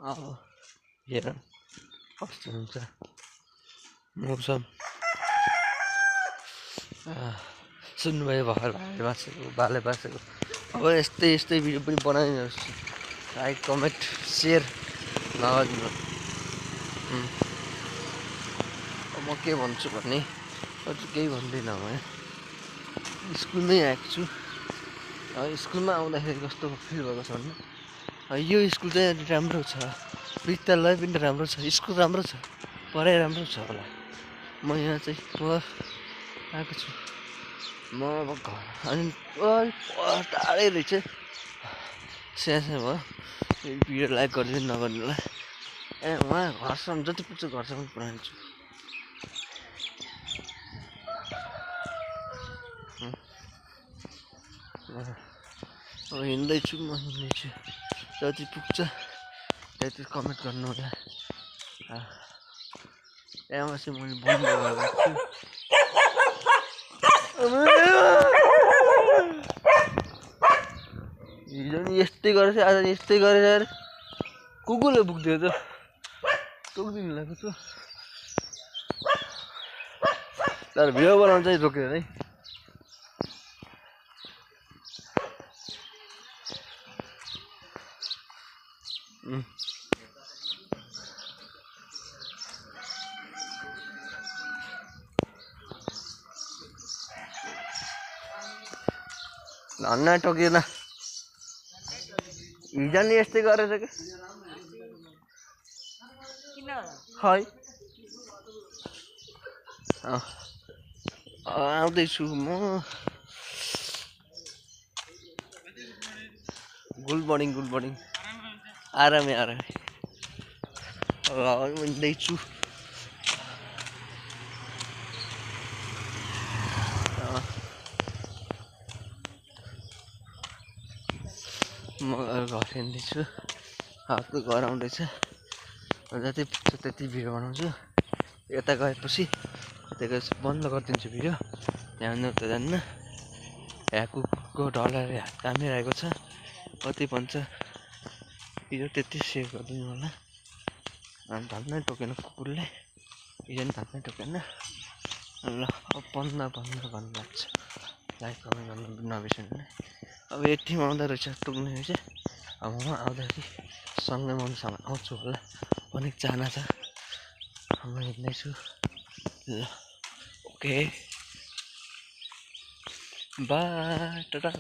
अब हेर कस्तो हुन्छ मौसम। सुन्नुभयो भर्खर भाले बासेको। अब यस्तै भिडियो पनि बनाइदिनुहोस्। लाइक कमेन्ट सेयर नगरिदिनु। अब म के भन्छु भने अझ केही भन्दिनँ म स्कुलमै आएको छु। स्कुलमा आउँदाखेरि कस्तो फिल भएको छ भने यो स्कुल चाहिँ राम्रो छ, विद्यालय पनि राम्रो छ, स्कुल राम्रो छ, पढाइ राम्रो छ होला। म यहाँ चाहिँ आएको छु। म अब घर अनि टाढै रहेछ स्याहार भयो। भिडियो लाइक गरिदिनु नगर्नुलाई। उहाँ घरसम्म जति पुग्छ घरसम्म पुऱ्याइदिन्छु। अब हिँड्दैछु म हिँड्दैछु जति पुग्छ त्यति कमेन्ट गर्नु होला। त्यहाँमा चाहिँ मैले बन्द गरेको छु। हिजो नि यस्तै गरेछ, आज यस्तै गरेछ अरे कुकुरले पुग्दियो त टोक्दिनु लाग्यो त। तर भिडियो बनाउनु चाहिँ रोक्यो है। धन्न टोकेन। हिजो नि यस्तै गरेछ कि खै आउँदैछु म। गुड मर्निङ आरामै हिँड्दैछु। म घर हिँड्दैछु। आफ्नो घर आउँदैछ। जति पुग्छ त्यति भिडियो बनाउँछु। यता गएपछि बन्द गरिदिन्छु भिडियो। त्यहाँ उता जान्न। यहाँ कुकुरको डरले हात कामिरहेको छ। कति भन्छ भिडियो त्यति सेयर गरिदिनु होला। धन्नै टोकेन कुकुरले। हिजो नि धन्नै टोकेन। ल अब बन्द लाग्छ। लाइक कमेन्ट गर्नु नबिर्सनु। अब यतिमा आउँदो रहेछ टोक्ने रहेछ। अब म आउँदाखेरि सँगै मसँग आउँछु होला भन्ने चाहना छ। म हिँड्दैछु। ल ओके बाई टाटा।